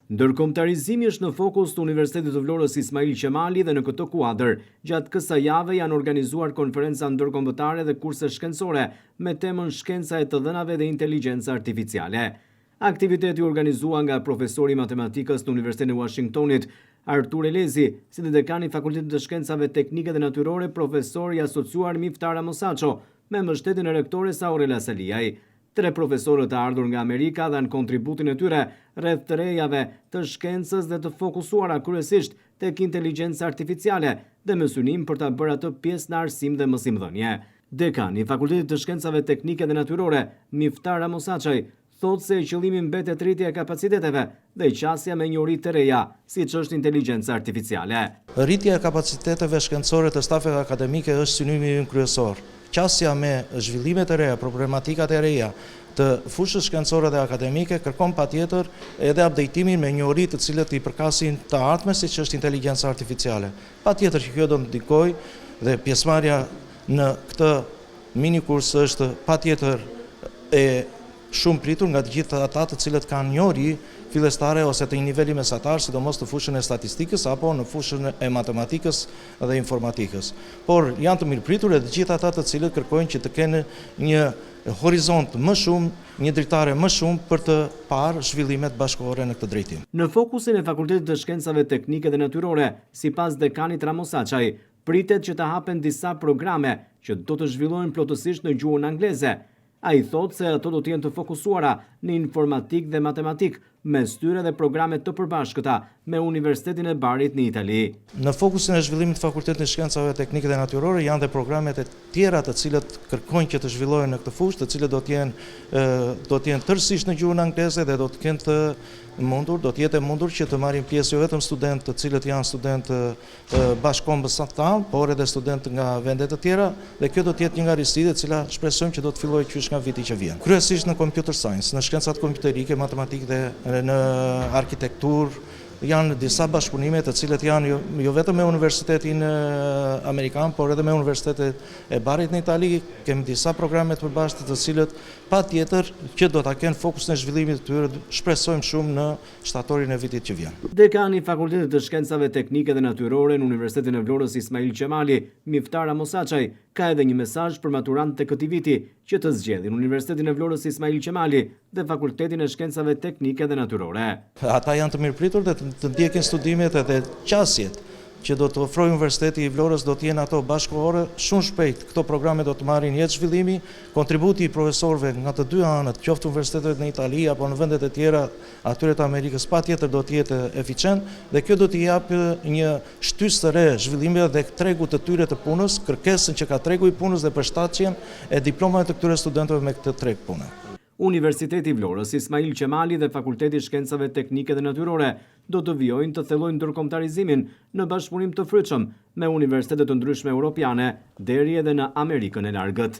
Ndërkombëtarizimi është në fokus të Universitetit të Vlorës Ismail Qemali dhe në këtë kuadër, gjatë kësaj jave janë organizuar konferenca ndërkombëtare dhe kurse shkencore me temën Shkenca e të dhënave dhe inteligjenca artificiale. Aktiviteti u organizua nga profesori i matematikës në Universitetin e Washingtonit, Artur Elezi, si dhe dekani i Fakultetit të Shkencave Teknike dhe Natyrore, profesor i asociuar Miftar Ramosaço, me mbështetjen e rektores Aurela Saliaj. Tre profesorët e ardhur nga Amerika dhanë kontributin e tyre rreth të rejave të shkencës dhe të fokusuara kryesisht tek inteligjenca artificiale dhe me synim për ta bërë atë pjesë në arsim dhe mësimdhënie. Dekani i Fakultetit të Shkencave Teknike dhe Natyrore, Miftar Ramosaçaj, thotë se qëllimi mbetet rritja e kapaciteteve dhe qasja me njohuri të reja, siç është inteligjenca artificiale. Rritja e kapaciteteve shkencore të stafeve akademike është synimi ynë kryesor. Qasja me zhvillimet e reja, problematikat e reja të fushës shkencore dhe akademike kërkon patjetër edhe update-imin me njohuri të cilët i përkasin të ardhmes, siç është inteligjenca artificiale. Patjetër që kjo do të ndikojë dhe pjesëmarrja në këtë mini kurs është patjetër e shumë pritur nga të gjithë ata të cilët kanë njohuri fillestare ose të një niveli mesatar, sidomos në fushën e statistikës apo në fushën e matematikës dhe informatikës. Por janë të mirëpritur edhe të gjithë ata të cilët kërkojnë që të kenë një horizont më shumë, një dritare më shumë për të parë zhvillimet bashkëkohore në këtë drejtim. Në fokusin e Fakultetit të Shkencave Teknike dhe Natyrore, sipas dekanit Ramosaçaj, pritet që të hapen disa programe që do të zhvillohen plotësisht në gjuhën angleze. Ai thotë se ato do të jenë të fokusuara në informatikë dhe matematikë, mes tyre dhe programe të përbashkëta me Universitetin e Barit në Itali. Në fokusin e zhvillimit të Fakultetit të Shkencave Teknike dhe Natyrore janë dhe programet e tjera të cilët kërkojnë që të zhvillohen në këtë fushë, të cilët do të jenë do të jenë tërësisht në gjuhën angleze dhe do të kenë të mundur, do të jetë e mundur që të marrin pjesë jo vetëm studentë të cilët janë studentë bashkëkombës tanë, por edhe studentë nga vende të tjera dhe kjo do të jetë një nga risitë e cila shpresojmë që do të fillojë qysh nga viti që vjen. Kryesisht në computer science, në shkencat kompjuterike, matematikë dhe në arkitekturë, janë disa bashkëpunime të cilët janë jo, jo vetëm me Universitetin Amerikan, por edhe me Universitetet e Barit në Itali, kemi disa programe të përbashkëta të cilët patjetër që do ta kenë fokusin e zhvillimit të tyre, shpresojmë shumë në shtatorin e vitit që vjen. Dekani i Fakultetit të Shkencave Teknike dhe Natyrore në Universitetin e Vlorës Ismail Qemali, Miftar Ramosaçaj, ka edhe një mesazh për maturantët e këtij viti që të zgjedhin Universitetin e Vlorës Ismail Qemali dhe Fakultetin e Shkencave Teknike dhe Natyrore. Ata janë të mirëpritur dhe të ndjekin studimet edhe qasjet që do të ofrojë Universiteti i Vlorës do të jenë ato bashkëkohore, shumë shpejt këto programe do të marrin jetë zhvillimi, kontributi i profesorëve nga të dy anët, qoftë universitetet në Itali apo në vendet e tjera atyre të Amerikës, patjetër do të jetë eficient dhe kjo do t'i japë një shtysë të re zhvillimeve dhe tregut të tyre të punës, kërkesën që ka tregu i punës dhe përshtatjen e diplomave të këtyre studentëve me këtë treg pune. Universiteti i Vlorës, Ismail Qemali dhe Fakulteti i Shkencave Teknike dhe Natyrore do të vijojnë të thellojnë ndërkombëtarizimin në bashkëpunim të frytshëm me universitete të ndryshme europiane deri edhe në Amerikën e largët.